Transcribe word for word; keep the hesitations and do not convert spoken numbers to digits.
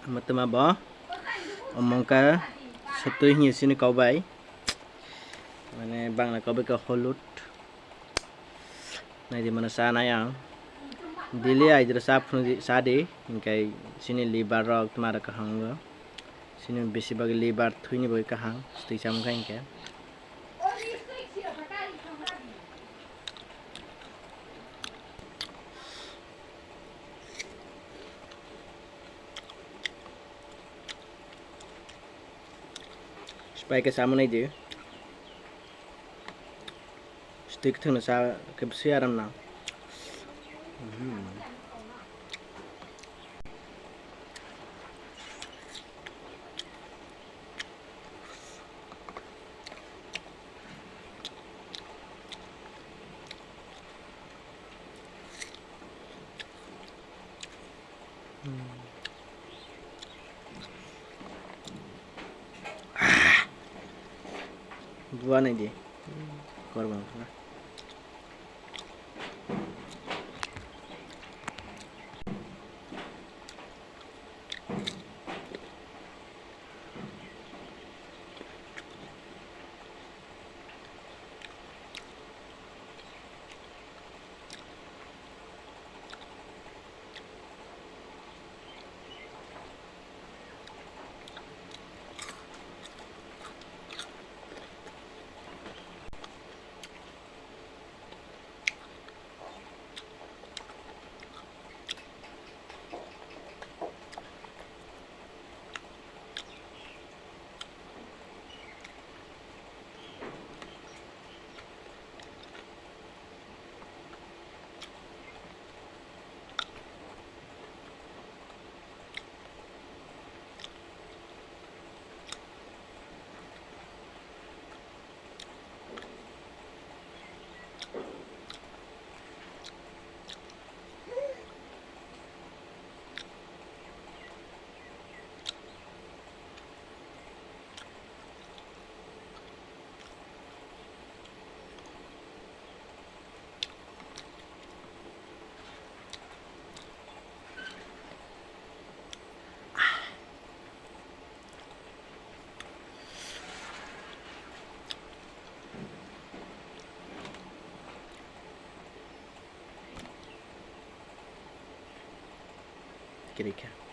Matwma bo omo wngkha sotwi hinwi chini kok bai, mane Bangla kok bai khe holud. Naidi mano chanai ang. Daily aidro cha phunukdi, chadi, hinkhe chini liver rok twma rok kaham wngo. Chini besi bagwi liver thwini bagwi kaham, twi chamung kha hinkhe. Spai khe chamung naidi. Stick thwngno cha khe bwswi aram nang. Buwa naidi. Kormo wngkha. Kirikha.